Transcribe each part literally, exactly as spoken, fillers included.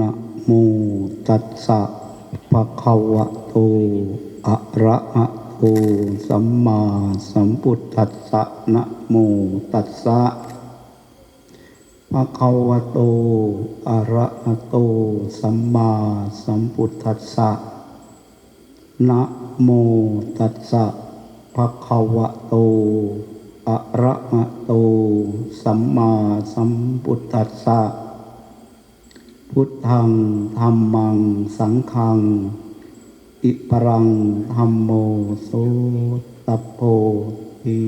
นะโมตัสสะ ภะคะวะโต อะระหะโต สัมมาสัมพุทธัสสะ นะโมตัสสะ ภะคะวะโต อะระหะโต สัมมาสัมพุทธัสสะ นะโมตัสสะ ภะคะวะโต อะระหะโต สัมมาสัมพุทธัสสะ พุทธัง ธัมมัง สังฆัง ติสรัง ธัมโม โสตโพธิ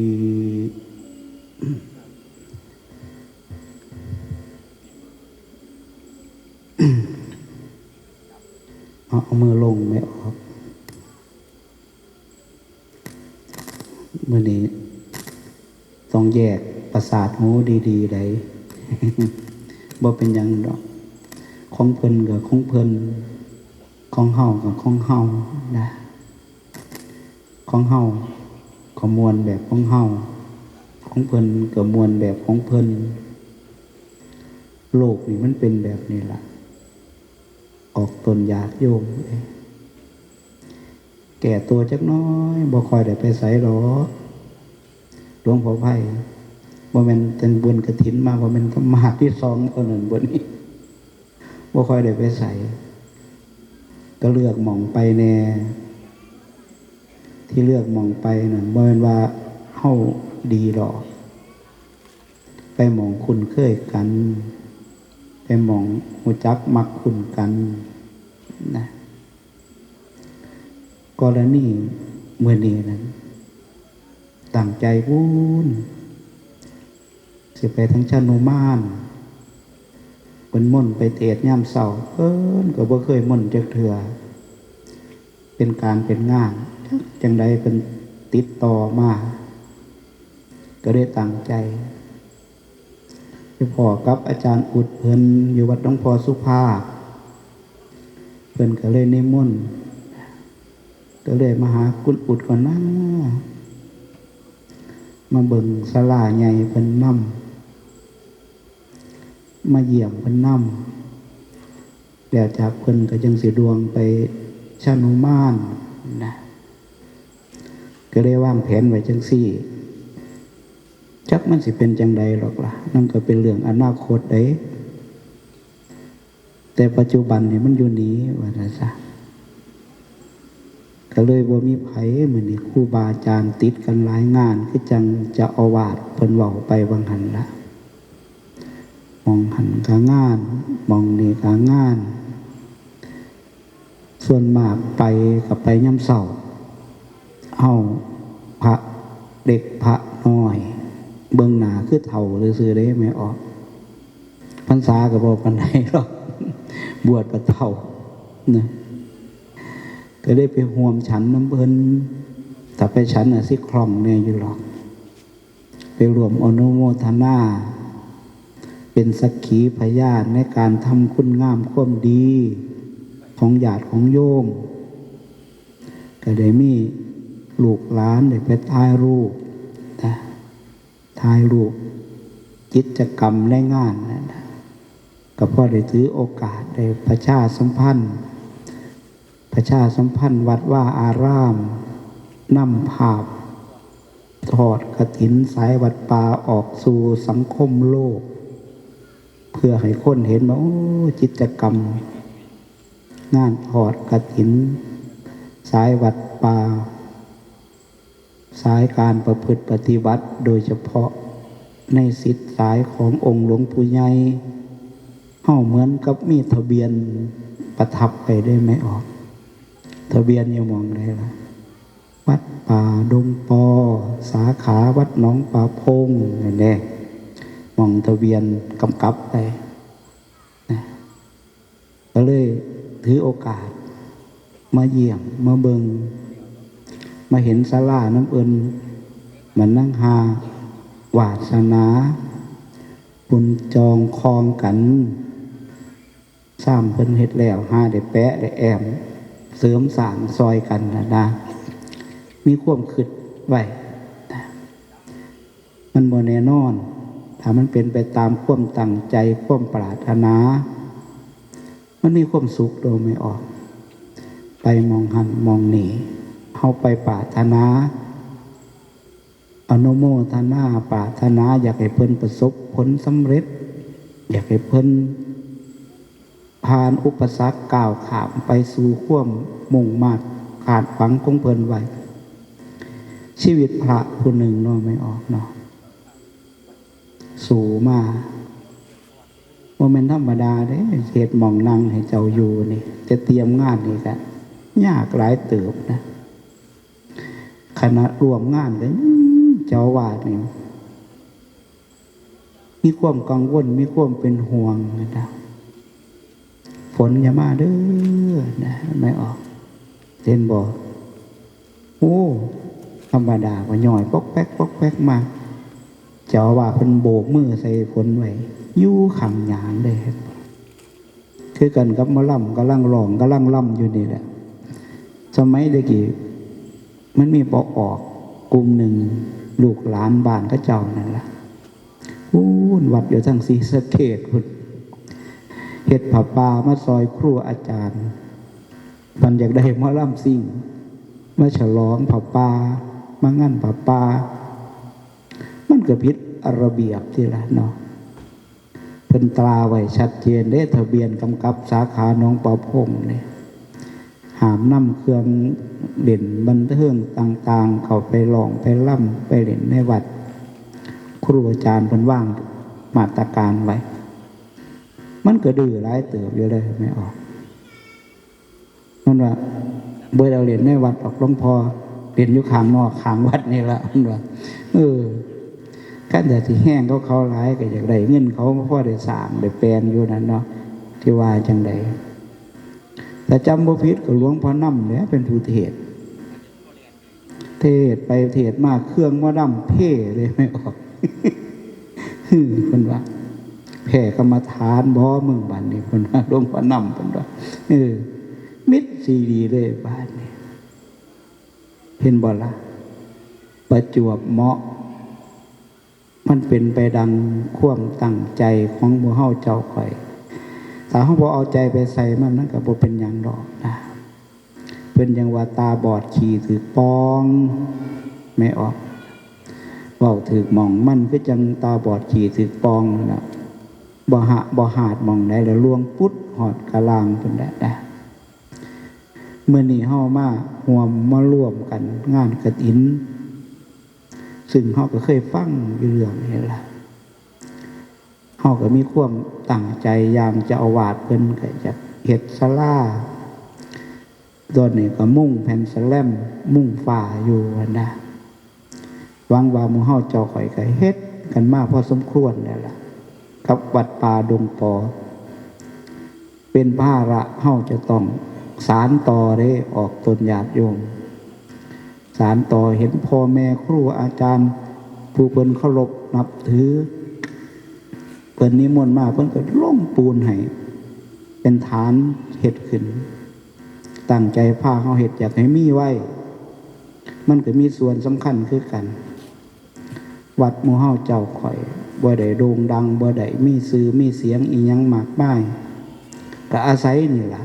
เอา เอามือลงไม่ออก มื้อนี้ต้องแยกประสาทหูดีๆ ได บ่เป็นหยังดอก ของเพิ่นก็ของเพิ่น ของเฮาก็ของเฮานะ ของเฮาก็ม่วนแบบของเฮา ของเพิ่นก็ม่วนแบบของเพิ่น โลกนี่มันเป็นแบบนี้ล่ะ ออกตนยากโยมเอ้ย แก่ตัวจักหน้อย บ่ค่อยได้ไปไสดอก หลวงพ่อไพ บ่แม่นแต่บุญกฐินมา บ่แม่นธรรมาสน์ที่สองเท่านั้น บ่นี้ บ่ค่อยได้ไปไส ก็เลือกหม่องไปแน่ ที่เลือกหม่องไปนั่น บ่แม่นว่าเฮาดีดอก ไปหม่องคุ้นเคยกัน ไปหม่องรู้จักมักคุ้นกันนะ กรณีมื้อนี้นั้น ตั้งใจพู้น สิไปทางชานุมาน เพิ่นมนต์ไปเทศน์ยามเช้า เพิ่นก็บ่เคยมนต์จักเทื่อ เป็นการเป็นงาน จั่งใดเพิ่นติดต่อมา ก็ได้ตั้งใจ ไปพ้อกับอาจารย์อุดเพิ่นอยู่วัดหลวงพ่อสุภาพ เพิ่นก็เลยนิมนต์ ก็เลยมาหาคุณอุดก่อนนะ มาเบิ่งศาลาใหญ่เพิ่นนำ มาเยี่ยมเพิ่นนำ แล้วจากเพิ่นก็จั่งสิด่วงไปชานุมานนะ ก็เลยวางแผนไว้จั่งซี้ จักมันสิเป็นจั่งใดหรอกล่ะ นั่นก็เป็นเรื่องอนาคตเด้ แต่ปัจจุบันนี่มันอยู่นี่ ว่าซั่นซะ ก็เลยบ่มีไผ มื้อนี้ครูบาอาจารย์ติดกันหลายงาน คือจั่งเจ้าอาวาสเพิ่นเว้าไปหว่างหั้นละ หม่องหั้นก็งาน หม่องนี่ก็งาน ส่วนมากไปก็ไปยามเช้า เฮาพระเล็กพระน้อย เบิ่งหน้าคือเฒ่าซื่อๆเด้ แม่ออก พรรษาก็บ่ปานใดหรอก บวชก็เฒ่านะ ก็ได้ไปร่วมฉันนำเพิ่น ถ้าไปฉันน่ะสิคล่องแน่อยู่หรอก ไปร่วมอนุโมทนา เป็นสักขีพยานในการทำคุณงามความดีของญาติของโยม ก็ได้มีลูกหลานได้ไปถ่ายรูปนะ ถ่ายรูปกิจกรรมในงานนั่นนะ ก็พอได้ถือโอกาสได้ประชาสัมพันธ์ ประชาสัมพันธ์วัดวาอาราม นำภาพทอดกฐินสายวัดป่าออกสู่สังคมโลก เพื่อให้คนเห็นว่า โอ้ กิจกรรมงานทอดกฐินสายวัดป่า สายการประพฤติปฏิบัติ โดยเฉพาะในศิษย์สายขององค์หลวงปู่ใหญ่ เฮาเหมือนกับมีทะเบียนประทับไปได้ไหมออก ทะเบียนอยู่หม่องใดล่ะ วัดป่าดงปอ สาขาวัดหนองป่าพง นั่นแหละ หม่องทะเบียนกำกับไปนะ ก็เลยถือโอกาส มาเยี่ยม มาเบิ่ง มาเห็นศาลาน้ำเอิ้น มันนั่งหา วาสนา บุญจองคองกัน ซ้ำเพิ่นเฮ็ดแล้ว หาได้แปะได้แอม เสริมสร้างซอยกันนะนะ มีความคิดไว้ มันบ่แน่นอน ถ้ามันเป็นไปตามความตั้งใจ ความปรารถนา มันมีความสุขโดยไม่ออก ไปหม่องหั้นหม่องนี่ เฮาไปปรารถนา อนุโมทนาปรารถนา อยากให้เพิ่นประสบผลสำเร็จ อยากให้เพิ่นผ่านอุปสรรคก้าวข้ามไปสู่ความมุ่งมาดคาดหวังของเพิ่นไว้ ชีวิตพระผู้หนึ่งเนาะไม่ออกเนาะ สู้มา บ่แม่นธรรมดาเด้ เฮ็ดหม่องนั่งให้เจ้าอยู่นี่ จะเตรียมงานนี่ก็ยากหลายเติบนะ คณะร่วมงานก็ อืม เจ้าอาวาสนี่ มีความกังวล มีความเป็นห่วงนะ ฝนอย่ามาเด้อนะ ไม่ออก เห็นบ่ โอ้ ธรรมดาก็ย่อยปอกแป๊กปอกแป๊กมา เจ้าอาวาสเพิ่นโบกมือใส่ฝนไว้ อยู่ข้างหยังเด้ คือกันกับหมอลำกำลังร้องกำลังลำอยู่นี่แหละ สมัยตะกี้มันมีปออกกลุ่มหนึ่ง ลูกหลานบ้านเขาเจ้านั่นล่ะ พู้นวัดอยู่ทางศรีสะเกษพุ้น เฮ็ดผ้าป่ามาซอยครูอาจารย์ เพิ่นอยากได้หมอลำซิ่ง มาฉลองผ้าป่า มางานผ้าป่า มันก็ผิดระเบียบติล่ะเนาะ เพิ่นตราไว้ชัดเจนเด้ ทะเบียนกำกับสาขาหนองปอพงนี่ ห้ามนำเครื่องเล่นบันเทิงต่างๆ เข้าไปร้องไปลำไปเล่นในวัด ครูอาจารย์เพิ่นวางมาตรการไว้ มันก็ดื้อหลายเติบอยู่เลยไม่ออก มันว่า บ่ได้เอาเล่นในวัดดอกหลวงพ่อ เล่นอยู่ข้างนอกข้างวัดนี่ละ มันว่า เออ คันแต่สิแฮงเขา เขาหลายก็อยากได้เงินเขา พอได้สร้างได้แปลงอยู่นั่นเนาะ ที่ว่าจังใด ถ้าจำบ่ผิดก็หลวงพ่อนำเนี่ยเป็นผู้เทศน์ เทศน์ไปเทศน์มา เครื่องหมอลำเพเลยไม่ออก เพิ่นว่า แพ้กรรมฐานบ่มึงบัดนี้ เพิ่นว่า หลวงพ่อนำ เพิ่นว่า เออ มิดซีดีเลยบาดนี้ เห็นบ่ล่ะ ประจวบเหมาะ มันเป็นไปดังความตั้งใจของหมู่เฮาเจ้าข้อย ถ้าเฮาบ่เอาใจไปใส่มัน มันก็บ่เป็นหยังดอกนะ เพิ่นยังว่าตาบอดขี้ถืกปอง ไม่ออก เว้าถืกหม่องมันคือจังตาบอดขี้ถืกปองนั่นน่ะ บ่หะ บ่หาดหม่องใดแล้วล่วงปุ๊ดฮอดกะลางพุ้นแหละนะ มื้อนี้เฮามาร่วมมาร่วมกันงานกฐิน ซึ่งเฮาก็เคยฟังอยู่เรื่องนี้ล่ะ เฮาก็มีความตั้งใจอย่างเจ้าอาวาสเพิ่นก็อยากเฮ็ดศาลา ตอนนี้ก็มุงแผ่นสแลม มุงฝ้าอยู่หั้นนะ หวังว่าหมู่เฮาเจ้าข้อยก็เฮ็ดกันมาพอสมควรแล้วล่ะ กับวัดป่าดงปอ เป็นภาระเฮาจะต้องสานต่อเด้ ออกตนญาติโยม สานต่อ เห็นพ่อแม่ครูอาจารย์ ผู้เพิ่นเคารพนับถือ เพิ่นนิมนต์มา เพิ่นก็ลงปูนให้ เป็นฐานเฮ็ดขึ้น ตั้งใจพาเฮาเฮ็ด อยากให้มีไว้ มันก็มีส่วนสำคัญคือกัน วัดหมู่เฮาเจ้าข้อย บ่ได้โด่งดัง บ่ได้มีชื่อมีเสียงอิหยังมากมาย ก็อาศัยนี่ล่ะ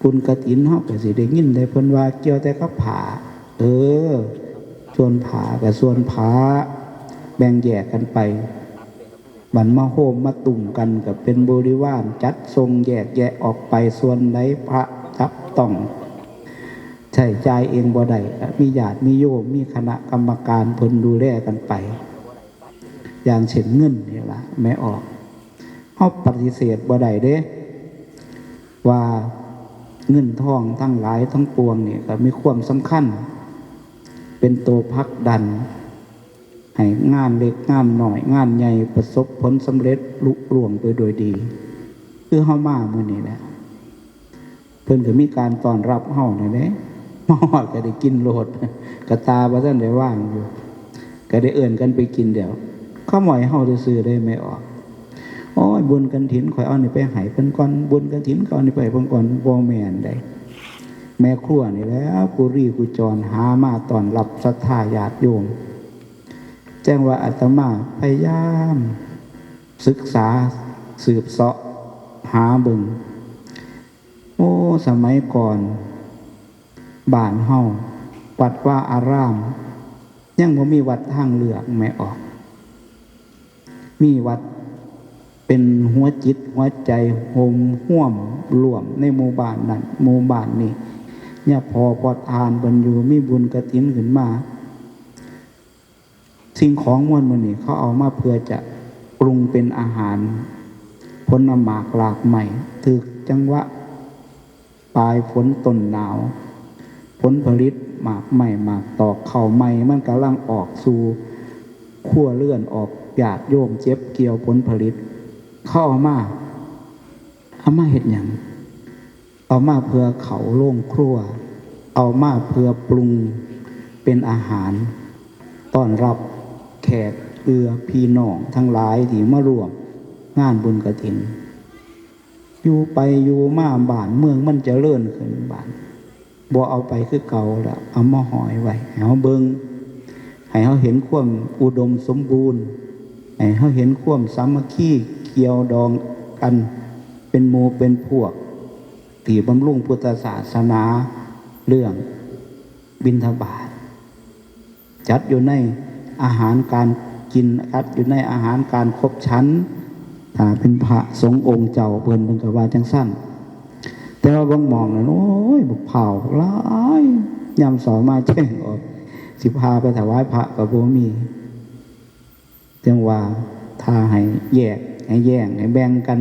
บุญกฐินเฮาก็สิได้ยินได้เพิ่นว่าเกี่ยวแต่กับผ้า เออ ส่วนผ้าก็ส่วนผ้า แบ่งแยกกันไป บัดมาโฮมมาตุ้มกันก็เป็นบริวาร จัดส่งแยกแยะออกไป ส่วนใดพระจับต้อง ใช้จ่ายเองบ่ได้ ก็มีญาติมีโยม มีคณะกรรมการเพิ่นดูแลกันไป อย่างเช่นเงินนี่ล่ะ ไม่ออก เฮาปฏิเสธบ่ได้เด้ ว่าเงินทองทั้งหลายทั้งปวงนี่ก็มีความสำคัญ เป็นตัวผลักดัน ให้งานเล็กงานน้อย งานใหญ่ประสบผลสำเร็จลุล่วงไปโดยดี คือเฮามามื้อนี้แหละ เพิ่นก็มีการต้อนรับเฮานั่นเด้ มาฮอดก็ได้กินโลด กะตาบ่ทันได้ว่างอยู่ ก็ได้เอิ้นกันไปกินเดี๋ยว เขาหมอยเฮาซื่อๆ ได้ไม่ออก โอ้ย บุญกฐินข้อยเอานี่ไปให้เพิ่นก่อน บุญกฐินข้อยเอานี่ไปให้เพิ่นก่อน บ่แม่นใด แม่ครัวนี่แหล้ว กุรีกุจรหามาต้อนรับศรัทธาญาติโยม แจ้งว่าอาตมาพยายามศึกษาสืบเสาะหาเบิ่ง โอ้ สมัยก่อน บ้านเฮา วัดวาอาราม ยังบ่มีวัดทางเลือกแม่ออก มีวัดเป็นหัวจิตหัวใจ โฮมฮ่วมร่วมในหมู่บ้านนั้นหมู่บ้านนี้ เนี่ยพอพอทานเพิ่นอยู่ มีบุญกฐินขึ้นมา สิ่งของมวลหมู่นี้เขาเอามาเพื่อจะปรุงเป็นอาหาร ผลหมากหลากไม้ ถืกจังหวะ ปลายฝนต้นหนาว ผลผลิตหมากไม้หมากตอก ข้าวใหม่มันกำลังออกสู่ครัวเรือน ออกญาติโยมเก็บเกี่ยวผลผลิต เขาเอามา เอามาเฮ็ดหยัง เอามาเพื่อเข้าโรงครัว เอามาเพื่อปรุงเป็นอาหาร ต้อนรับแขกเอือพี่น้องทั้งหลายที่มาร่วมงานบุญกฐิน อยู่ไปอยู่มาบ้านเมืองมันเจริญขึ้น บ้าน บ่เอาไปคือเก่าละ เอามาห้อยไว้ ให้เฮาเบิ่ง ให้เฮาเห็นความอุดมสมบูรณ์ ให้เฮาเห็นความสามัคคีเกี่ยวดองกัน เป็นหมู่เป็นพวก ที่บำรุงพุทธศาสนา เรื่องบิณฑบาต จัดอยู่ในอาหารการกิน จัดอยู่ในอาหารการคบฉัน ถ้าเป็นพระสงฆ์องค์เจ้าเพิ่น เพิ่นก็ว่าจั่งซั้น แต่ว่าบางหม่องนั่น โอ้ย บักพร้าวหลาย ยามเช้ามาแจ้งออก สิพาไปถวายพระก็บ่มี จั่งว่าถ้าให้แยก ให้แยง ให้แบ่งกัน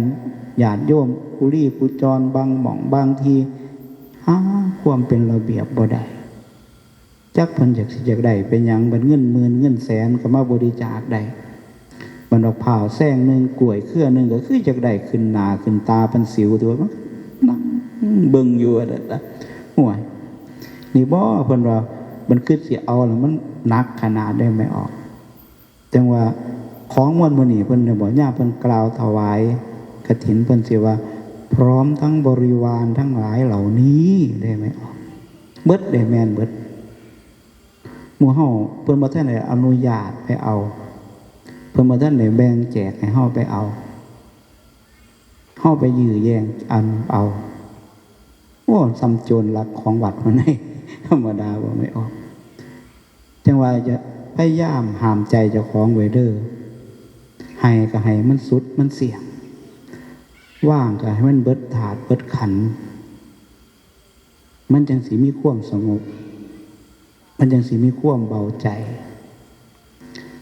ญาติโยมกุลีกุจร บางหม่องบางที่ หาความเป็นระเบียบบ่ได้ จักเพิ่นอยากสิอยากได้เป็นหยัง บัดเงินหมื่นเงินแสนก็มาบริจาคได้ บัดบักพร้าวแซงหนึ่ง กล้วยเครือหนึ่ง ก็คืออยากได้ขึ้นหน้าขึ้นตาปานสิว ตัวมันนั่งเบิ่งอยู่นั่นนะ ห่วย นี่บ่ เพิ่นว่า มันคือสิเอาแล้วมันหนักขนาดได้ไหมออก จั่งว่าของมวลหมู่นี้เพิ่นได้บอก ยามเพิ่นกล่าวถวายกฐิน เพิ่นสิว่า พร้อมทั้งบริวารทั้งหลายเหล่านี้ ได้ไหมออก เบิดได้แม่นเบิด หมู่เฮาเพิ่นบ่ทันได้อนุญาตไปเอา เพิ่นบ่ทันได้แบ่งแจกให้เฮาไปเอา เฮาไปยื้อแย่งอันเอา โอ้ ส่ำโจรลักของวัดมาใน ธรรมดาบ่ไหมออก จั่งว่าจะพยายามห้ามใจเจ้าของไว้เด้อ ให้ก็ให้มันสุดมันเสี้ยง วางก็ให้มันเบิดธาตุเบิดขันธ์ มันจั่งสิมีความสงบ มันจั่งสิมีความเบาใจ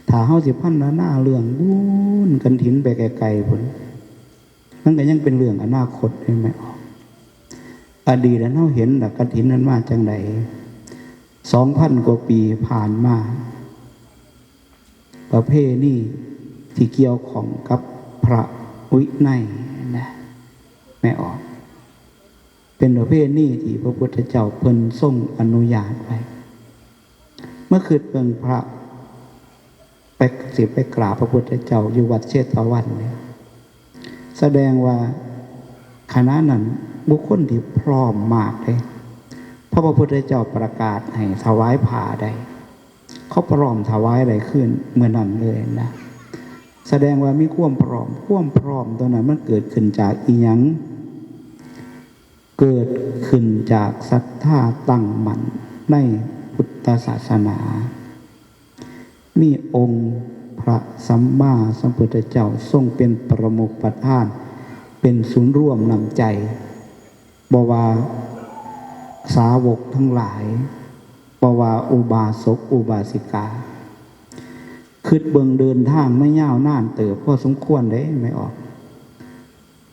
ถ้าเฮาสิพรรณนาเรื่องบุญกฐินไปไกลๆพุ้น มันก็ยังเป็นเรื่องอนาคต ได้ไหมออก อดีตนั้นเฮาเห็นแล้วกฐินนั้นมาจั่งใด สองพันกว่าปีผ่านมา ประเพณีที่เกี่ยวข้องกับพระวินัยนะ แม่ออก เป็นประเพณีที่พระพุทธเจ้าเพิ่นทรงอนุญาตไว้ เมื่อคิดเบิ่งพระ ไป สิไปกราบพระพุทธเจ้าอยู่วัดเชตวันเนี่ย แสดงว่าขณะนั้นบุคคลที่พร้อมมากเลย เพราะพระพุทธเจ้าประกาศให้ถวายผ้าได้ เขาพร้อมถวายได้ขึ้นเมื่อนั้นเลยนะ แสดงว่ามีความพร้อม ความพร้อมตัวนั้นมันเกิดขึ้นจากอีหยัง เกิดขึ้นจากศรัทธาตั้งมั่นในพุทธศาสนา มีองค์พระสัมมาสัมพุทธเจ้าทรงเป็นประมุขประธาน เป็นศูนย์รวมน้ำใจ บ่ว่าสาวกทั้งหลาย บ่ว่าอุบาสกอุบาสิกา คิดเบิ่งเดินทางมายาวนานเติบพอสมควรเด้ ไม่ออก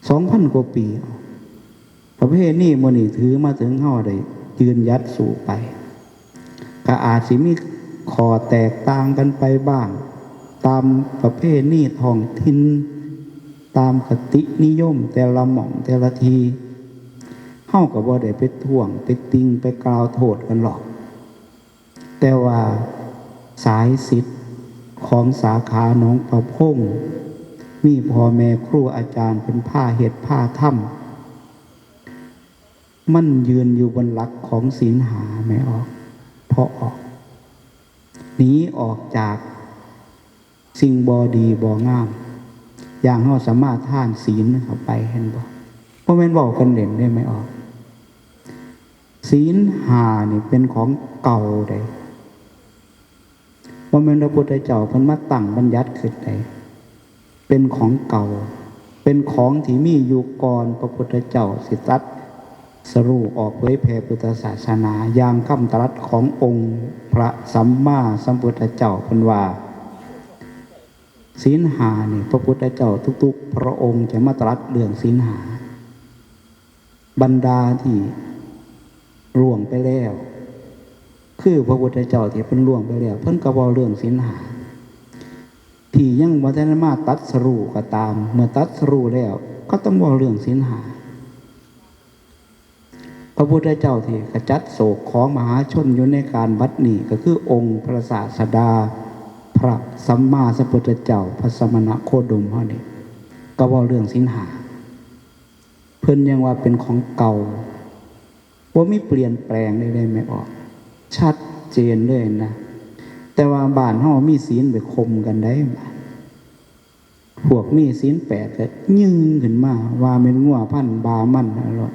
สองพันกว่าปี ประเพณีมื้อนี้ถือมาถึงเฮาได้ยืนหยัดสู้ไป ก็อาจสิมีข้อแตกต่างกันไปบ้าง ตามประเพณีท้องถิ่น ตามคตินิยมแต่ละหม่องแต่ละที่ เฮาก็บ่ได้ไปท้วงไปติ่งไปกล่าวโทษกันหรอก แต่ว่าสายศิษย์ของสาขาหนองประพง มีพ่อแม่ครูอาจารย์เป็นพาเฮ็ดพาทำ มันยืนอยู่บนหลักของศีลห้า ไม่ออก เพราะออก หนีออกจากสิ่งบ่ดีบ่งาม อย่างเฮาสมาทานศีลเข้าไป เห็นบ่ บ่แม่นเว้ากันเล่นได้ ไม่ออก ศีลห้านี่เป็นของเก่าเด้ บ่แม่นพระพุทธเจ้าเพิ่นมาตั้งบัญญัติขึ้นได้ เป็นของเก่า เป็นของที่มีอยู่ก่อนพระพุทธเจ้าสิตรัสรู้ออกเผยแผ่พุทธศาสนา อย่างคำตรัสขององค์พระสัมมาสัมพุทธเจ้าเพิ่นว่า ศีลห้านี่พระพุทธเจ้าทุกๆพระองค์จะมาตรัสเรื่องศีลห้า บรรดาที่ล่วงไปแล้ว คือพระพุทธเจ้าที่เพิ่นล่วงไปแล้ว เพิ่นก็เว้าเรื่องศีลห้า ที่ยังบ่ทันมาตรัสรู้ก็ตาม เมื่อตรัสรู้แล้วก็ต้องเว้าเรื่องศีลห้า พระพุทธเจ้าที่ขจัดโศกของมหาชนอยู่ในการบัดนี้ ก็คือองค์พระศาสดา พระสัมมาสัมพุทธเจ้า พระสมณะโคดมเฮานี่ ก็เว้าเรื่องศีลห้า เพิ่นยังว่าเป็นของเก่า บ่มีเปลี่ยนแปลงเลย ได้ไหมออก ชัดเจนเลยนะ แต่ว่าบ้านเฮามีศีลไปข่มกันได้ พวกมีศีลแปดก็ยึ่งขึ้นมาว่าแม่นงัวพันบามันนั่นโลด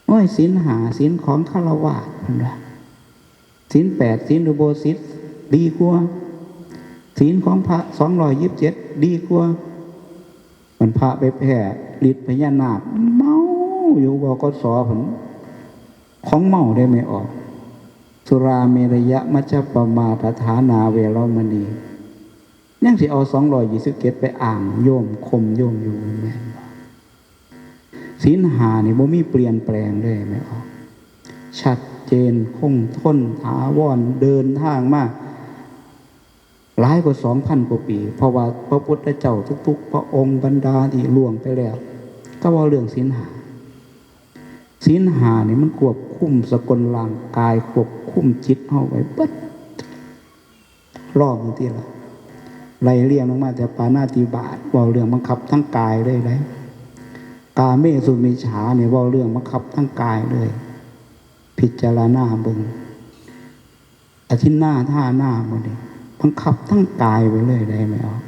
โอ้ย ศีลห้า ศีลของฆราวาส เพิ่นว่า ศีลแปด ศีลอุโบสิตดีกว่า ศีลของพระ สองร้อยยี่สิบเจ็ด ดีกว่า มันพระไปแผ่ฤทธิ์พญานาค เมาอยู่ บกส เพิ่น ของเมาได้ไหมออก สุราเมรยะมัชฌปมาทฐานาเวรมณี ยังสิเอา สองร้อยยี่สิบเจ็ด ไปอ้างโยมข่มโยมอยู่ แม่นบ่ ศีลห้านี่บ่มีเปลี่ยนแปลงเลย แม่นบ่ ชัดเจน คงทน ถาวร เดินทางมาหลายกว่าสองพันกว่าปี เพราะว่าพระพุทธเจ้าทุกๆพระองค์ บรรดาที่ล่วงไปแล้ว ก็เว้าเรื่องศีลห้า ศีลห้านี่มันควบคุมสกลร่างกาย ควบคุมจิตเฮาไว้เบิด รอบมันติล่ะ ไล่เรียงลงมาแต่ปาณาติบาต เว้าเรื่องบังคับทางกายเลยได๋ กาเมสุมิจฉานี่เว้าเรื่องบังคับทางกายเลย พิจารณาเบิ่ง อทินนาทานาหมดนี่ บังคับทางกายไปเลย ได้ไหมออก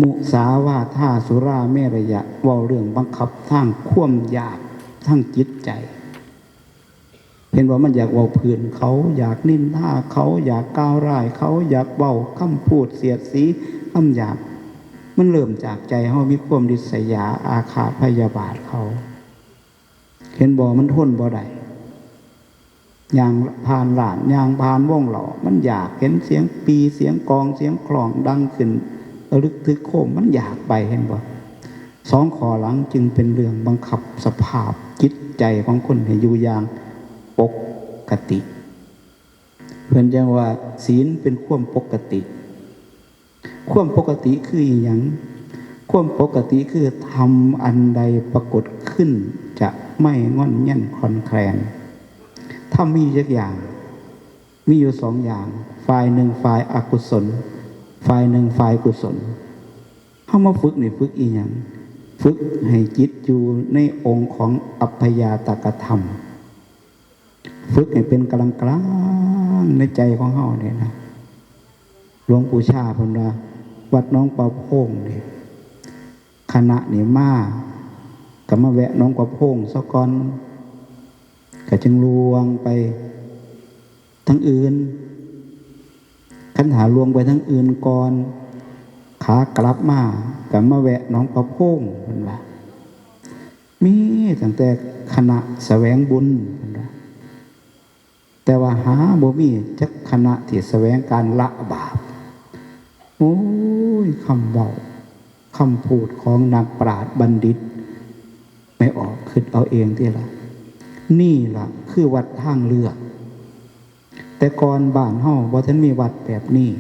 มุสาวาทาสุราเมรยะ เว้าเรื่องบังคับทางความอยาก ทางจิตใจ เห็นว่ามันอยากเว้าพื้นเขา อยากนินทาเขา อยากกล่าวร้ายเขา อยากเว้าคำพูดเสียดสี คำหยาบ มันเริ่มจากใจเฮามีความริษยาอาฆาตพยาบาทเขา เห็นบ่ มันทนบ่ได้ ย่างผ่านร้าน ย่างผ่านวงเหล้า มันอยากเห็นเสียงปี เสียงกลอง เสียงคล้องดังขึ้น ระลึกทึกโคม มันอยากไป เห็นบ่ สองข้อหลังจึงเป็นเรื่องบังคับสภาพจิตใจของคนให้อยู่อย่างปกติ เพิ่นจั่งว่าศีลเป็นความปกติ ความปกติคืออีหยัง ความปกติคือธรรมอันใดปรากฏขึ้นจะไม่ง่อนแง่นคลอนแคลน ธรรมมีอยู่จักอย่าง มีอยู่สองอย่าง ฝ่ายหนึ่งฝ่ายอกุศล ฝ่ายหนึ่งฝ่ายกุศล เฮามาฝึกนี่ฝึกอีหยัง ฝึกให้จิตอยู่ในองค์ของอัพยากตธรรม ฝึกให้เป็นกลางๆในใจของเฮาเนี่ยนะ หลวงปู่ชาเพิ่นว่า วัดหนองปะโพงนี่ คณะนี่มา ก็มาแวะหนองปะโพงซะก่อน ก็จึงลวงไปทางอื่น คันถ้าลวงไปทางอื่นก่อน ขากลับมาก็มาแวะหนองปะโพง เพิ่นว่า มีตั้งแต่คณะแสวงบุญ เพิ่นว่า แต่ว่าหาบ่มีจักคณะที่แสวงการละบาป โอ้ย คำเว้า คำพูดของนักปราชญ์บัณฑิต ไม่ออก คิดเอาเองติล่ะ นี่ล่ะคือวัดทางเลือก แต่ก่อนบ้านเฮาบ่ทันมีวัดแบบนี้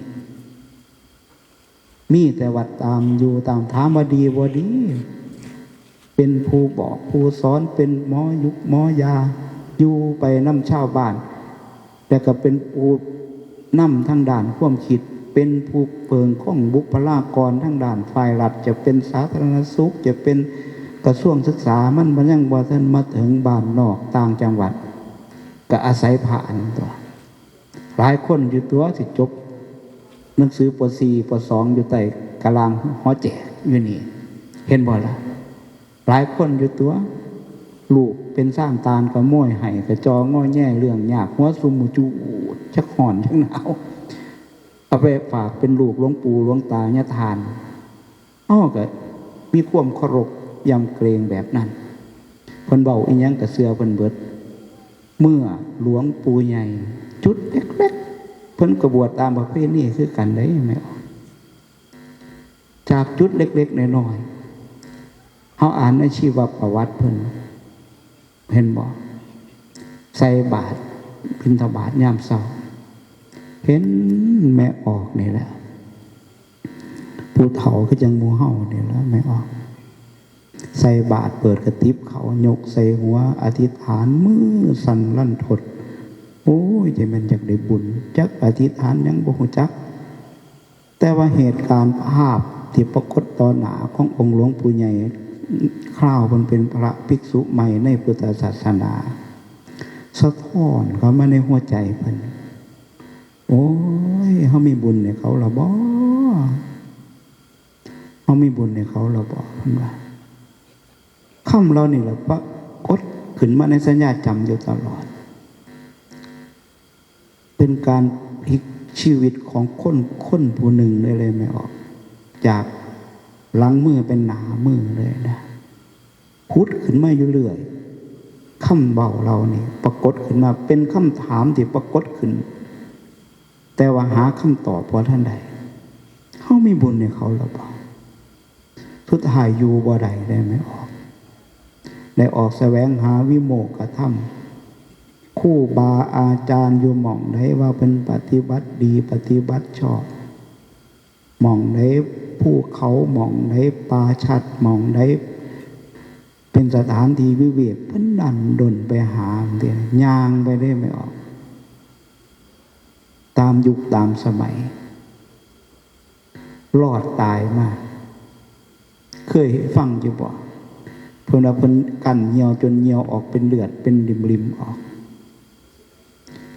มีแต่วัดตามอยู่ตาม ถามว่าดีบ่ดี เป็นผู้บอกผู้สอน เป็นหมอยุกหมอยา อยู่ไปนำชาวบ้าน แล้วก็เป็นผู้นำทางด้านความคิด เป็นผู้เปิงของบุคลากรทางด้านฝ่ายรัฐ จะเป็นสาธารณสุข จะเป็นกระทรวงศึกษา มันบ่ยังบ่ทันมาถึงบ้านนอกต่างจังหวัด ก็อาศัยพระอันนั้นตัว หลายคนอยู่ตัวสิจบหนังสือ ป.สี่ ป.สอง อยู่ใต้กะลางหอแจกอยู่นี่ เห็นบ่ล่ะ หลายคนอยู่ตัว ลูกเป็นซ่านตาลกะโม้ยไห้กะจอง้อแย่เรื่องยาก หัวซุ่มหมู่จูด จักฮ้อนจักหนาว เอาไปฝากเป็นลูกหลวงปู่หลวงตาญาทาน เฮากะมีความเคารพยำเกรงแบบนั้น เพิ่นเว้าอิหยังกะเชื่อเพิ่นเบิด เมื่อหลวงปู่ใหญ่ จุดเล็กๆ เพิ่นกะบวชตามประเพณีคือกันเด้แม่ออก จากจุดเล็กๆ น้อยๆ เฮาอ่านในชีวประวัติเพิ่น เห็นบ่ ใส่บาตรบิณฑบาตยามเช้า เห็นแม่ออกนี่แหละ ผู้เฒ่าคือจั่งหมู่เฮานี่แหละแม่ออก ใส่บาตรเปิดกะติบเขา ยกใส่หัวอธิษฐาน มือสั่นลั่นทด โอ้ย จะแม่นอยากได้บุญ จักอธิษฐานหยังบ่ฮู้จัก แต่ว่าเหตุการณ์ภาพที่ปรากฏต่อหน้าขององค์หลวงปู่ใหญ่ คราวเพิ่นเป็นพระภิกษุใหม่ในพุทธศาสนา สะท้อนเข้ามาในหัวใจเพิ่น โอ้ย เฮามีบุญให้เขาละบ่ เฮามีบุญให้เขาละบ่ เพิ่นว่า คำเหล่านี้ล่ะปรากฏขึ้นมาในสัญญาจำอยู่ตลอด เป็นการพลิกชีวิตของคน คนผู้หนึ่งได้เลยแม่ออก จากหลังมือเป็นหน้ามือเลยนะ ผุดขึ้นมาอยู่เรื่อย คำเว้าเหล่านี้ปรากฏขึ้นมา เป็นคำถามที่ปรากฏขึ้น แต่ว่าหาคำตอบบ่ทันได้ เฮามีบุญให้เขาแล้วบ่ สุดท้ายอยู่บ่ได้ได้แม่ออก ได้ออกแสวงหาวิโมกขธรรม ครูบาอาจารย์อยู่หม่องใดว่าเพิ่นปฏิบัติดีปฏิบัติชอบ หม่องใดภูเขา หม่องใดป่าชัด หม่องใดเป็นสถานที่วิเวก เพิ่นดันด้นไปหา ย่างไปได้แม่ออก ตามยุคตามสมัย รอดตายมา เคยฟังอยู่บ่ เพิ่นว่าเพิ่นกั้นเหี่ยวจนเหี่ยวออกเป็นเลือดเป็นริมๆ ออก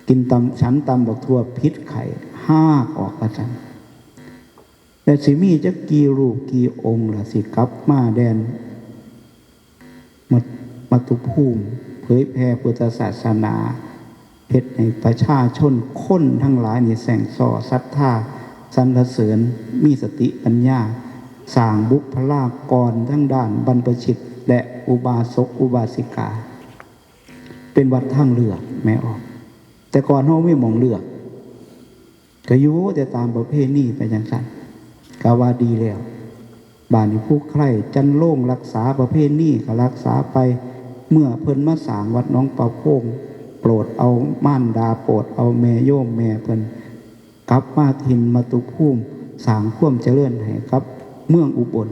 กินตำ ฉันตำบักถั่วผิดไข้ ฮากออกว่าซั่น แล้วสิมีจักกี่รูปกี่องค์ล่ะ สิกลับมาแดน มัต มัตตุภูมิ เผยแผ่พุทธศาสนา เฮ็ดให้ประชาชนคนทั้งหลายนี่แซ่งซ้อศรัทธา สรรเสริญ มีสติปัญญา สร้างบุคลากรทางด้านบรรพชิต และอุบาสกอุบาสิกา เป็นวัดทางเลือกแม่ออก แต่ก่อนเฮามีหม่องเลือก ก็อยู่แต่ตามประเพณีไปจั่งซั้น ก็ว่าดีแล้ว บาดนี้ผู้ใคร่จันโลงรักษาประเพณีก็รักษาไป เมื่อเพิ่นมาสร้างวัดหนองประพง โปรดเอามารดา โปรดเอาแม่โยมแม่เพิ่น กลับมาถิ่นมัตตุภูมิ สร้างความเจริญให้กับเมืองอุบล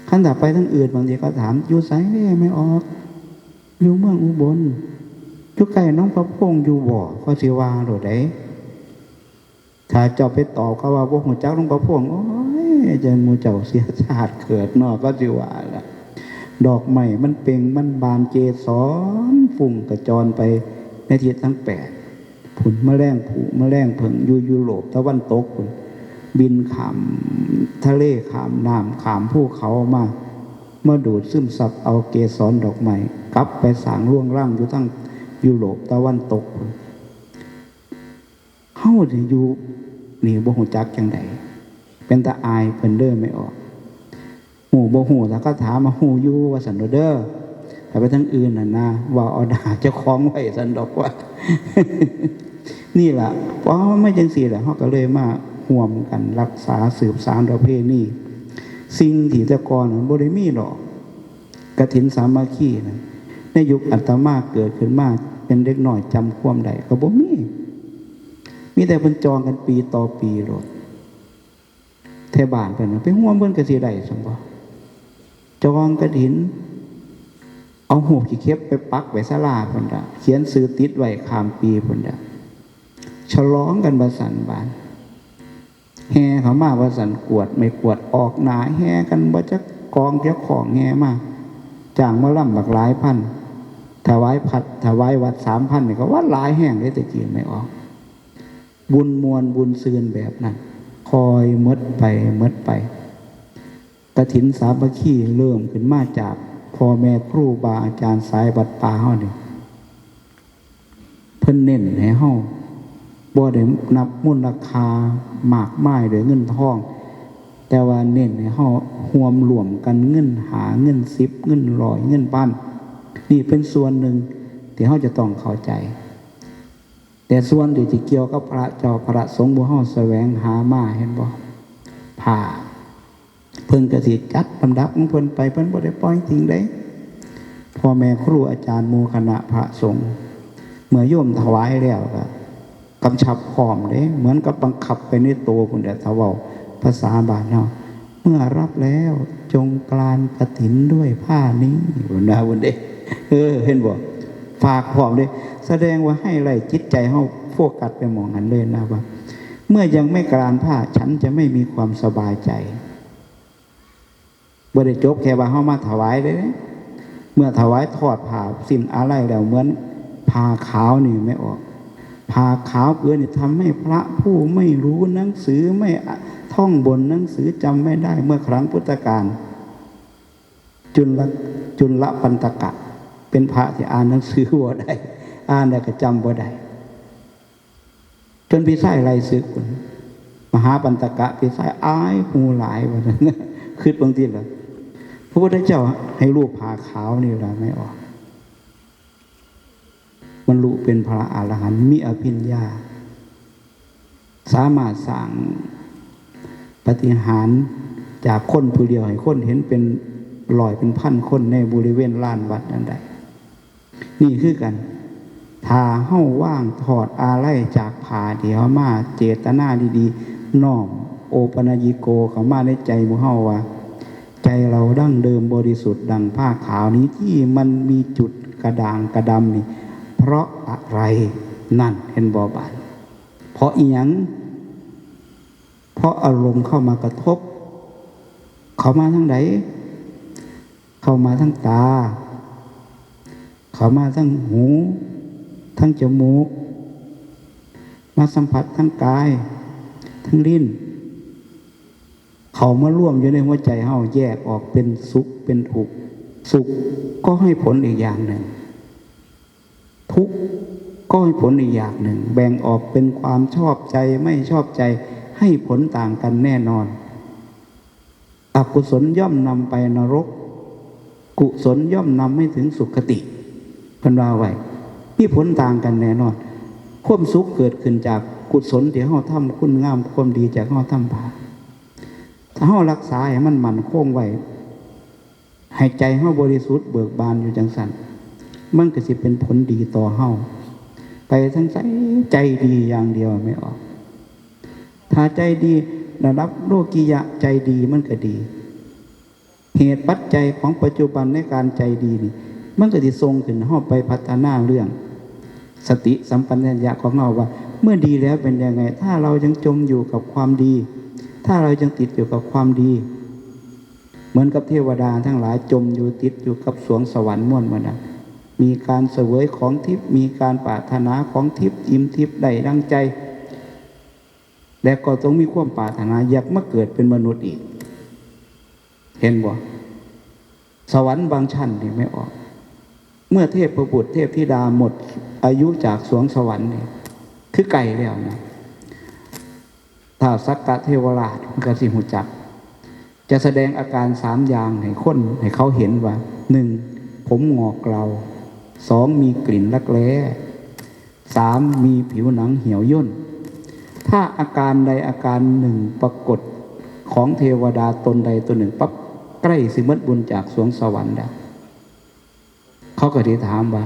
คันถ้าไปทางอื่น บางทีเขาถาม อยู่ไสแม่ออก อยู่เมืองอุบล อยู่ใกล้หนองประพงอยู่บ่ เขาสิว่าโลดเด้ ถ้าเจ้าไปตอบเขาว่าบ่ฮู้จักหนองประพง โอ้ย จั่งหมู่เจ้าเสียชาติเกิดเนาะ เขาสิว่าล่ะ ดอกไม้มันเป่งมันบาน เกสรฟุ้งกระจรไปในทิศทั้งแปด พุ้น แมลงผู้แมลงเผิ่งอยู่ยุโรปตะวันตกพุ้น บินข้ามทะเล ข้ามน้ำ ข้ามภูเขามา มาดูดซึมซับเอาเกสรดอกไม้ กลับไปสร้างรวงรังอยู่ทางยุโรปตะวันตกพุ้น เฮานี่อยู่นี่บ่ฮู้จักจั่งใด เป็นตาอายเพิ่นเด้อแม่ออก ฮู้บ่ฮู้ ถ้าเขาถามมา ฮู้อยู่ ว่าซั่นเด้อ ถ้าไปทางอื่นน่ะนะ เว้าเอาหน้าเจ้าของไว้ซั่นดอกว่า นี่ล่ะ เพราะมันมาจั่งซี้แหละ เฮาก็เลยมาร่วมกันรักษาสืบสานประเพณี สิ่งที่แต่ก่อนมันบ่ได้มีดอก กฐินสามัคคีนะ ในยุคอาตมาเกิดขึ้นมาเป็นเด็กน้อยจำความได้ก็บ่มี มีแต่เพิ่นจองกันปีต่อปีโลด แถวบ้านเพิ่นน่ะ ไปร่วมเพิ่นก็สิได้ซั่นบ่ จองกฐิน เอารูปขี้เข็บไปปักไว้ศาลาพุ้นละ เขียนชื่อติดไว้ข้ามปีพุ้นละ ฉลองกันว่าซั่นบาด แห่เข้ามาว่าซั่น กวดไม่กวดออกหน้าแห่กันบ่จักกองจักข้องแห่มา จ้างหมอลำบักหลายพัน ถวายพัด ถวายวัดสามพันนี่ก็ว่าหลายแฮงเด้ แต่กี้ไม่ออก บุญม่วนบุญซื่นแบบนั้น ค่อยหมดไปหมดไป กฐินสามัคคีเริ่มขึ้นมาจาก พ่อแม่ครูบาอาจารย์สายวัดป่าเฮานี่ เพิ่นเน้นให้เฮาบ่ได้นับมูลค่ามากมายด้วยเงินทอง แต่ว่าเน้นให้เฮาร่วมรวมกันเงินห้า เงินสิบ เงินร้อย เงินพัน นี่เป็นส่วนหนึ่งที่เฮาจะต้องเข้าใจ แต่ส่วนที่สิเกี่ยวกับพระเจ้าพระสงฆ์หมู่เฮาแสวงหามา เห็นบ่ ผ้า เพิ่นก็สิจัดลำดับของเพิ่นไป เพิ่นบ่ได้ปล่อยทิ้งเด้ พ่อแม่ครูอาจารย์หมู่คณะพระสงฆ์ เมื่อโยมถวายแล้วก็กำชับพร้อมเด้ เหมือนกับบังคับไปในตัวพุ้นแหละ ถ้าเว้าภาษาบ้านเฮา เมื่อรับแล้วจงกรานกฐินด้วยผ้านี้ พุ้นนะพุ้นเด้ เออ เห็นบ่ ฝากพร้อมเด้ แสดงว่าให้ไล่จิตใจเฮาโฟกัสไปหม่องหั้นเลยนะว่า เมื่อยังไม่กรานผ้า ฉันจะไม่มีความสบายใจ บ่ได้จบแค่ว่าเฮามาถวายเด้ เมื่อถวายทอดผ้าสิ้นอาลัยแล้ว เหมือนผ้าขาวนี่ แม่ออก ผ้าขาวผืนนี่ทำให้พระผู้ไม่รู้หนังสือ ไม่ท่องบนหนังสือ จำไม่ได้ เมื่อครั้งพุทธกาล จุล จุลปันตกะ เป็นพระที่อ่านหนังสือบ่ได้ อ่านแล้วก็จำบ่ได้ จนพี่ชายไล่ศึก มหาปันตกะ พี่ชายอายหมู่หลายว่าซั่น คิดเบิ่งติล่ะ พระพุทธเจ้าให้ลูบผ้าขาวนี่ล่ะ แม่ออก บรรลุเป็นพระอรหันต์ มีอภิญญา สามารถสร้างปาฏิหาริย์จากคนผู้เดียวให้คนเห็นเป็นร้อยเป็นพันคนในบริเวณลานวัดนั้นได้ นี่คือกัน ถ้าเฮาวางทอดอาลัยจากผ้าที่เฮามา เจตนาดีๆ น้อมโอปะนัยญิโกเข้ามาในใจหมู่เฮาว่า ใจเราดั้งเดิมบริสุทธิ์ดังผ้าขาวนี้ที่มันมีจุดกระด่างกระดำนี่ เพราะอะไร นั่น เห็นบ่บาด เพราะอิหยัง เพราะอารมณ์เข้ามากระทบ เข้ามาทางใด เข้ามาทางตา เข้ามาทางหู ทางจมูก มาสัมผัสทางกาย ทางลิ้น เข้ามารวมอยู่ในหัวใจเฮา แยกออกเป็นสุขเป็นทุกข์ สุขก็ให้ผลอีกอย่างหนึ่ง ทุกข์ก็ให้ผลอีกอย่างหนึ่ง แบ่งออกเป็นความชอบใจไม่ชอบใจ ให้ผลต่างกันแน่นอน อกุศลย่อมนำไปนรก กุศลย่อมนำให้ถึงสุคติ เพิ่นว่าไว้ มีผลต่างกันแน่นอน ความสุขเกิดขึ้นจากกุศลที่เฮาทำ คุณงามความดีจากเฮาทำบาป ถ้าเฮารักษาให้มันมั่นคงไว้ ให้ใจเฮาบริสุทธิ์เบิกบานอยู่จังซั่น มันก็สิเป็นผลดีต่อเฮา ไปทางใส ใจดีอย่างเดียว แม่ออก ถ้าใจดี ระดับโลกิยะใจดีมันก็ดี เหตุปัจจัยของปัจจุบันในการใจดีนี่ มันก็สิส่งขึ้นเฮาไปพัฒนาเรื่องสติสัมปชัญญะของเฮาว่า เมื่อดีแล้วเป็นยังไง ถ้าเรายังจมอยู่กับความดี ถ้าเรายังติดอยู่กับความดี เหมือนกับเทวดาทั้งหลายจมอยู่ติดอยู่กับสวงสวรรค์ม่วนหมดนะ มีการเสวยของทิพย์ มีการปรารถนาของทิพย์ อิ่มทิพย์ได้ดังใจ และก็ต้องมีความปรารถนาอยากมาเกิดเป็นมนุษย์อีก เห็นบ่ สวรรค์บางชั้นนี่ แม่ออก เมื่อเทพบุตรเทพธิดาหมดอายุจากสวงสวรรค์นี่ คือไกลแล้วนะ ท้าวสักกะเทวราชมันก็สิฮู้จัก จะแสดงอาการสามอย่างให้คน ให้เขาเห็นว่า หนึ่ง ผมหงอกเกลา สอง มีกลิ่นรักแร้ สาม มีผิวหนังเหี่ยวย่น ถ้าอาการใดอาการหนึ่งปรากฏของเทวดาตนใดตนหนึ่งปั๊บ ใกล้สิหมดบุญจากสวงสวรรค์แล้ว เขาก็สิถามว่า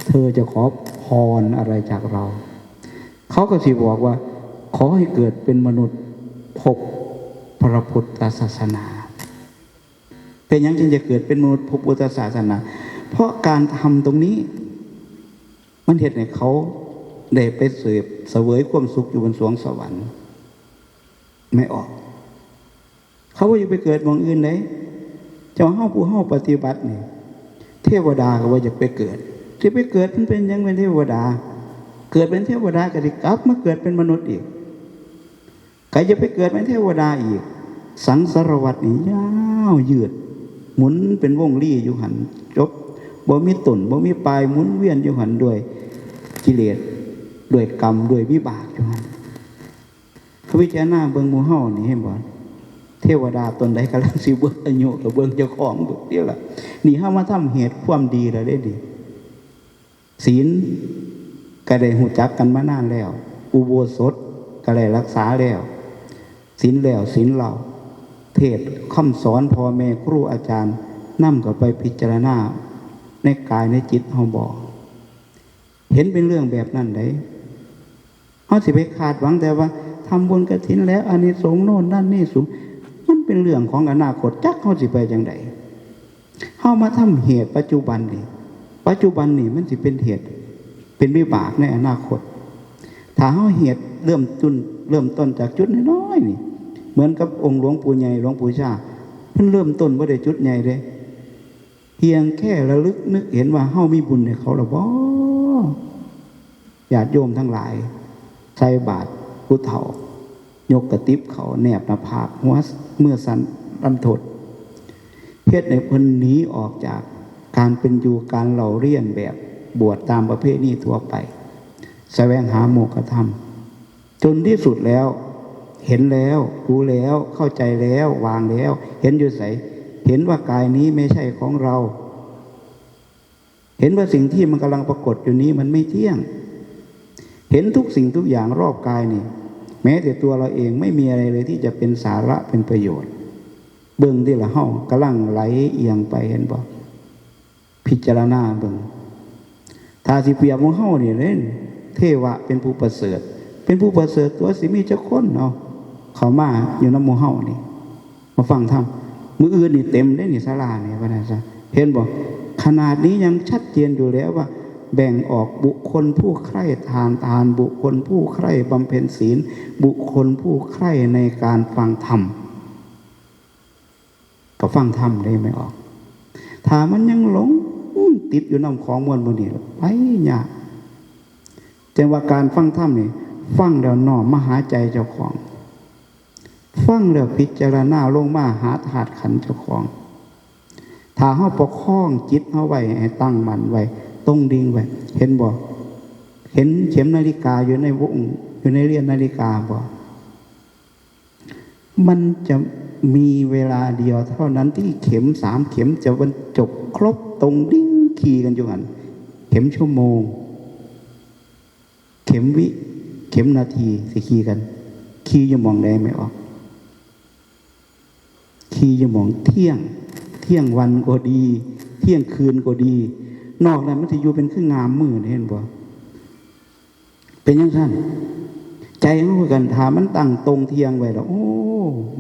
เธอจะขอพรอะไรจากเรา เขาก็สิบอกว่า ขอให้เกิดเป็นมนุษย์พบพระพุทธศาสนา เป็นหยังจึงจะเกิดเป็นมนุษย์พบพุทธศาสนา เพราะการทำตรงนี้ มันเฮ็ดให้เขาได้ไปเสพเสวยความสุขอยู่บนสวงสวรรค์ แม่ออก เขาว่าอย่าไปเกิดหม่องอื่นเด้ เจ้าเฮาผู้เฮาปฏิบัตินี่ เทวดาก็ว่าอย่าไปเกิด สิไปเกิดมันเป็นหยังเป็นเทวดา เกิดเป็นเทวดาก็สิกลับมาเกิดเป็นมนุษย์อีก ก็อย่าไปเกิดเป็นเทวดาอีก สังสารวัฏนี่ยาวยืด หมุนเป็นวงรีอยู่หั่น จบ บ่มีต้น บ่มีปลาย หมุนเวียนอยู่หั่น ด้วยกิเลส ด้วยกรรม ด้วยวิบากอยู่หั่น ถ้าพิจารณาเบิ่งหมู่เฮานี่ เห็นบ่ เทวดาตนใดกำลังสิเบิดอายุ ก็เบิ่งเจ้าของเบิ่งติล่ะ นี่เฮามาทำเหตุความดีแล้วเด้นี่ ศีลก็ได้ฮู้จักกันมานานแล้ว อุโบสถก็ได้รักษาแล้ว ศีลแล้วศีลเล่า เทศน์คำสอนพ่อแม่ครูอาจารย์ นำเข้าไปพิจารณาในกายในจิตเฮาบ่ เห็นเป็นเรื่องแบบนั้นได๋ เฮาสิไปคาดหวังแต่ว่าทำบุญกฐินแล้วอานิสงส์โน่นนั่นนี่สูง มันเป็นเรื่องของอนาคต จักเฮาสิไปจั่งใด เฮามาทำเหตุปัจจุบันนี่ ปัจจุบันนี่มันสิเป็นเหตุ เป็นวิบากในอนาคต ถ้าเฮาเหตุเริ่มต้น เริ่มต้นจากจุดน้อยๆนี่ เหมือนกับองค์หลวงปู่ใหญ่ หลวงปู่ชา เพิ่นเริ่มต้นบ่ได้จุดใหญ่เด้ เพียงแค่ระลึกนึกเห็นว่าเฮามีบุญให้เขาแล้วบ่ ญาติโยมทั้งหลาย ใส่บาตรผู้เฒ่า ยกกระติบเขาแนบหน้าผาก หัว มือสั่นลันทด เฮ็ดให้เพิ่นหนีออกจากการเป็นอยู่การเล่าเรียนแบบบวชตามประเพณีทั่วไป แสวงหาโมกขธรรม จนที่สุดแล้ว เห็นแล้ว รู้แล้ว เข้าใจแล้ว วางแล้ว เห็นอยู่ไส เห็นว่ากายนี้ไม่ใช่ของเรา เห็นว่าสิ่งที่มันกำลังปรากฏอยู่นี้มันไม่เที่ยง เห็นทุกสิ่งทุกอย่างรอบกายนี่ แม้แต่ตัวเราเองไม่มีอะไรเลยที่จะเป็นสาระเป็นประโยชน์ เบิ่งติล่ะ เฮากำลังไหลเอียงไป เห็นบ่ พิจารณาเบิ่ง ถ้าสิเปรียบหมู่เฮานี่เด้ เทวะเป็นผู้ประเสริฐ เป็นผู้ประเสริฐตัว สิมีจักคนเนาะ เข้ามาอยู่นำหมู่เฮานี่ มาฟังธรรม มื้ออื่นนี่เต็มเด้นี่ศาลานี่ ว่าซั่นซะ เห็นบ่ ขนาดนี้ยังชัดเจนอยู่แล้วว่า แบ่งออกบุคคลผู้ใคร่ทานทาน บุคคลผู้ใคร่บำเพ็ญศีล บุคคลผู้ใคร่ในการฟังธรรม ก็ฟังธรรมได้ไม่ออก ถ้ามันยังหลงติดอยู่นำของมวลหมู่นี้ ไปยาก จั่งว่าการฟังธรรมนี่ ฟังแล้วน้อมมาหาใจเจ้าของ ฟังแล้วพิจารณาลงมาหาธาตุขันธ์เจ้าของ ถ้าเฮาประคองจิตเฮาไว้ให้ตั้งมั่นไว้ ตรงดิ่งไว้ เห็นบ่ เห็นเข็มนาฬิกาอยู่ในวง อยู่ในเรือนนาฬิกาบ่ มันจะมีเวลาเดียวเท่านั้นที่เข็มสามเข็มจะบรรจบครบตรงดิ่งคีย์กันอยู่หั่น เข็มชั่วโมง เข็มวิ เข็มนาที สิคีย์กัน คีย์อยู่หม่องใดไม่ออก คีย์อยู่หม่องเที่ยง เที่ยงวันก็ดี เที่ยงคืนก็ดี นอกนั้นมันสิอยู่เป็นคืองามมื้อนี่ เห็นบ่ เป็นจั่งซั่น ใจเฮาคือกัน ถ้ามันตั้งตรงเที่ยงไว้แล้ว โอ้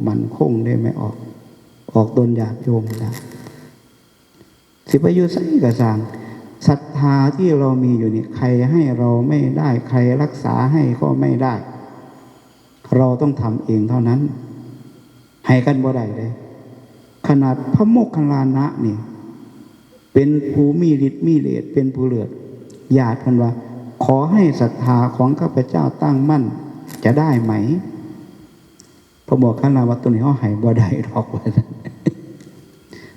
มั่นคงเด้ไม่ออก ออกตนญาติโยมได้ สิไปอยู่ไสก็ซ่าง ศรัทธาที่เรามีอยู่นี่ ใครให้เราไม่ได้ ใครรักษาให้ก็ไม่ได้ เราต้องทำเองเท่านั้น ให้กันบ่ได้เด้ ขนาดพระโมคคัลลานะนี่ เป็นผู้มีฤทธิ์มีเดช เป็นผู้เลิศ ญาติเพิ่นว่า ขอให้ศรัทธาของข้าพเจ้าตั้งมั่น จะได้ไหม พระโมคคัลลานะว่า ตัวนี้เฮาให้บ่ได้ดอก ว่าซั่น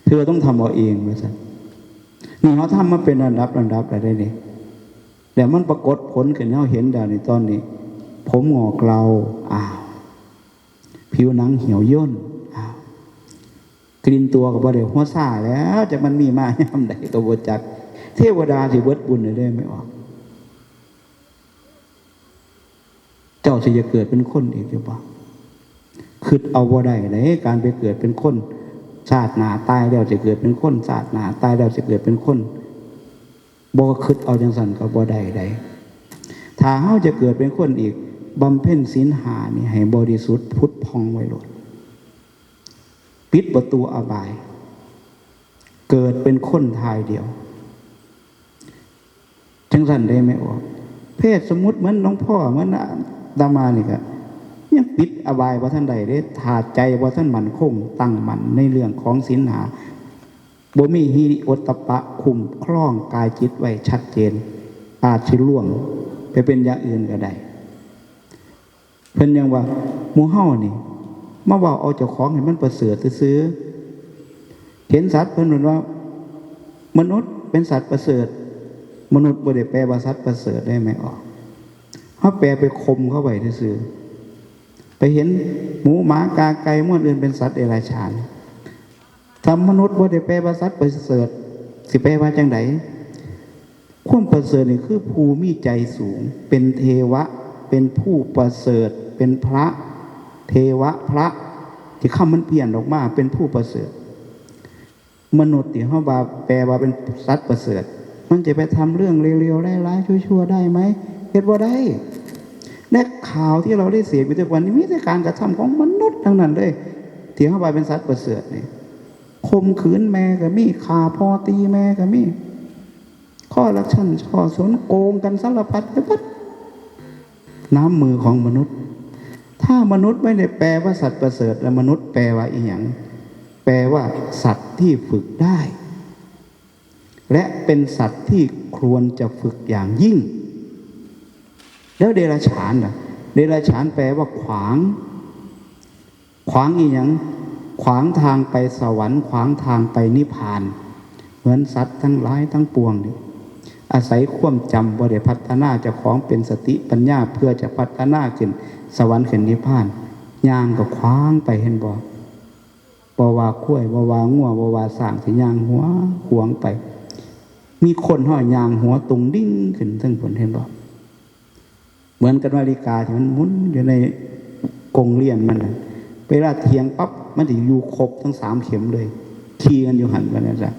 เธอต้องทำเอาเอง ว่าซั่น นี่เฮาทำมาเป็นระดับระดับแล้วเด้นี่ แล้วมันปรากฏผลขึ้นให้เฮาเห็นแล้วนี่ ตอนนี้ ผมงอกเหล่า อ้าว ผิวหนังเหี่ยวย่น อ้าว กลิ่นตัวก็บ่ได้หัวซ่าแล้ว จักมันมีมายามใดก็บ่จัก เทวดาสิเบิดบุญเลยเด้ไม่ออก เจ้าสิจะเกิดเป็นคนอีกหรือเปล่า คิดเอาบ่ได้เลย การไปเกิดเป็นคน ชาติหน้าตายแล้วจะเกิดเป็นคน ชาติหน้าตายแล้วจะเกิดเป็นคน บ่คิดเอาจั่งซั่นก็บ่ได้ใด ถ้าเฮาจะเกิดเป็นคนอีก บำเพ็ญศีลห้านี่ให้บริสุทธิ์ผุดผ่องไว้โลด ปิดประตูอบาย เกิดเป็นคนทายเดียว จั่งซั่นได้ไหมออก เพศสมมุติเหมือนหลวงพ่อ เหมือนอาตมานี่ก็ยังปิดอบายบ่ทันได้เด้ ถ้าใจบ่ทันมั่นคง ตั้งมั่นในเรื่องของศีลห้า บ่มีหิริโอตตัปปะคุ้มครองกายจิตไว้ชัดเจน อาจสิล่วงไปเป็นอย่างอื่นก็ได้ เพิ่นยังว่า หมู่เฮานี่ มาเว้าเอาเจ้าของให้มันประเสริฐซื่อๆ เห็นสัตว์เพิ่นว่า มนุษย์เป็นสัตว์ประเสริฐ มนุษย์บ่ได้แปลว่าสัตว์ประเสริฐได้ไหมออก เขาแปลไปข่มเขาไว้ซื่อๆ ไปเห็นหมูหมากาไก่มวลอื่นเป็นสัตว์เดรัจฉาน ถ้ามนุษย์บ่ได้แปลว่าสัตว์ประเสริฐ สิแปลว่าจังได ความประเสริฐนี่คือผู้มีใจสูง เป็นเทวะ เป็นผู้ประเสริฐ เป็นพระ เทวะพระ ที่คำมันเพี้ยนออกมา เป็นผู้ประเสริฐ มนุษย์ที่เขาว่าแปลว่าเป็นสัตว์ประเสริฐ มันจะไปทำเรื่องเลวๆร้ายๆชั่วๆได้ไหม เฮ็ดบ่ได้ และข่าวที่เราได้เสพอยู่ทุกวันนี้มีแต่การกระทำของมนุษย์ทั้งนั้นเลย ที่เขาว่าเป็นสัตว์ประเสริฐนี่ ข่มขืนแม่ก็มี ฆ่าพ่อตีแม่ก็มี คอร์รัปชัน ช่อฉน โกงกันสารพัดไปหมด น้ำมือของมนุษย์ ถ้ามนุษย์ไม่ได้แปลว่าสัตว์ประเสริฐ แล้วมนุษย์แปลว่าอีหยัง แปลว่าสัตว์ที่ฝึกได้ และเป็นสัตว์ที่ควรจะฝึกอย่างยิ่ง แล้วเดรัจฉานล่ะ เดรัจฉานแปลว่าขวาง ขวางอีหยัง ขวางทางไปสวรรค์ ขวางทางไปนิพพาน เหมือนสัตว์ทั้งหลายทั้งปวงนี่ อาศัยความจำบ่ได้พัฒนาเจ้าของเป็นสติปัญญา เพื่อจะพัฒนาขึ้นสวรรค์ขึ้นนิพพาน ย่างก็ขวางไป เห็นบ่ บ่ว่าควาย บ่ว่างัว บ่ว่าช้าง สิย่างหัวขวางไป มีคนเฮาย่างหัวตุงดิ่งขึ้นเทิงพุ้น เห็นบ่ เหมือนกับนาฬิกาที่มันหมุนอยู่ในกรงเรือนมันน่ะ เวลาเที่ยงปั๊บ มันสิอยู่ครบทั้งสามเข็มเลย ขี่กันอยู่หั่น ว่าซั่นซะ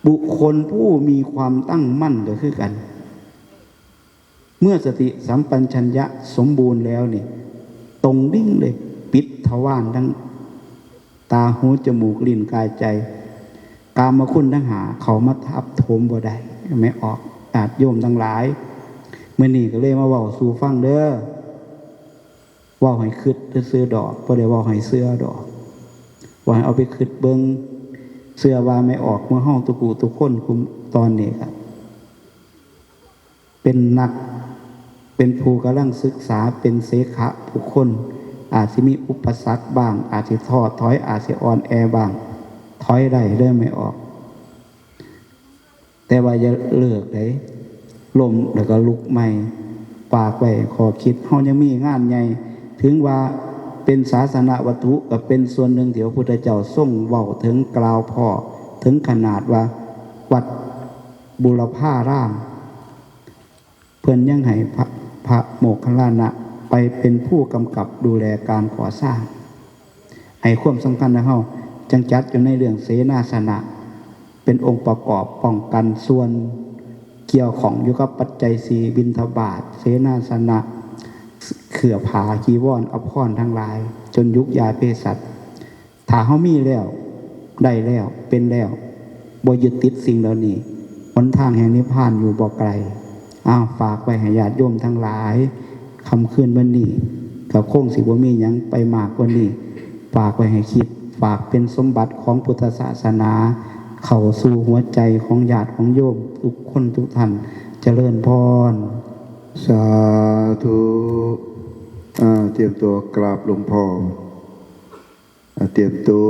บุคคลผู้มีความตั้งมั่นก็คือกัน เมื่อสติสัมปชัญญะสมบูรณ์แล้วนี่ ตรงดิ่งเลย ปิดทวารทั้งตา หู จมูก ลิ้น กาย ใจ กามคุณทั้งห้าเข้ามาทับถมบ่ได้ แม่ออก ญาติโยมทั้งหลาย มื้อนี้ก็เลยมาเว้าสู่ฟังเด้อ เว้าให้คิดซื่อๆดอก บ่ได้เว้าให้เชื่อดอก เว้าให้เอาไปคิดเบิ่ง เชื่อว่าแม่ออกหมู่เฮาทุกผู้ทุกคน คุมตอนนี้ก็เป็นนัก เป็นผู้กำลังศึกษา เป็นเสขะบุคคล อาจสิมีอุปสรรคบ้าง อาจสิท้อถอย อาจสิอ่อนแอบ้าง ถอยได้เด้อแม่ออก แต่ว่าอย่าเลิกเด้ ล้มแล้วก็ลุกใหม่ ฝากไว้ข้อคิด เฮายังมีงานใหญ่ ถึงว่าเป็นศาสนวัตถุ ก็เป็นส่วนหนึ่งที่พระพุทธเจ้าทรงเว้าถึง กล่าวพ้อถึงขนาดว่า วัดบุรพาราม เพิ่นยังให้พระ พระโมคคัลลานะไปเป็นผู้กำกับดูแลการก่อสร้าง ให้ความสำคัญนะเฮา จั่งจัดอยู่ในเรื่องเสนาสนะ เป็นองค์ประกอบป้องกัน ส่วนเกี่ยวข้องอยู่กับปัจจัยสี่ บิณฑบาต เสนาสนะ เครื่องผ้าจีวรอภรณ์ทั้งหลาย จนยุกยาเภสัช ถ้าเฮามีแล้ว ได้แล้ว เป็นแล้ว บ่ยึดติดสิ่งเหล่านี้ หนทางแห่งนิพพานอยู่บ่ไกล อ้าว ฝากไว้ให้ญาติโยมทั้งหลาย ค่ำคืนมื้อนี้ก็คงสิบ่มีหยังไปมากกว่านี้ ฝากไว้ให้คิด ฝากเป็นสมบัติของพุทธศาสนา เข้าสู่หัวใจของญาติของโยมทุกคนทุกท่าน เจริญพร สาธุ อ่า เตรียมตัวกราบหลวงพ่อ อ่า เตรียมตัว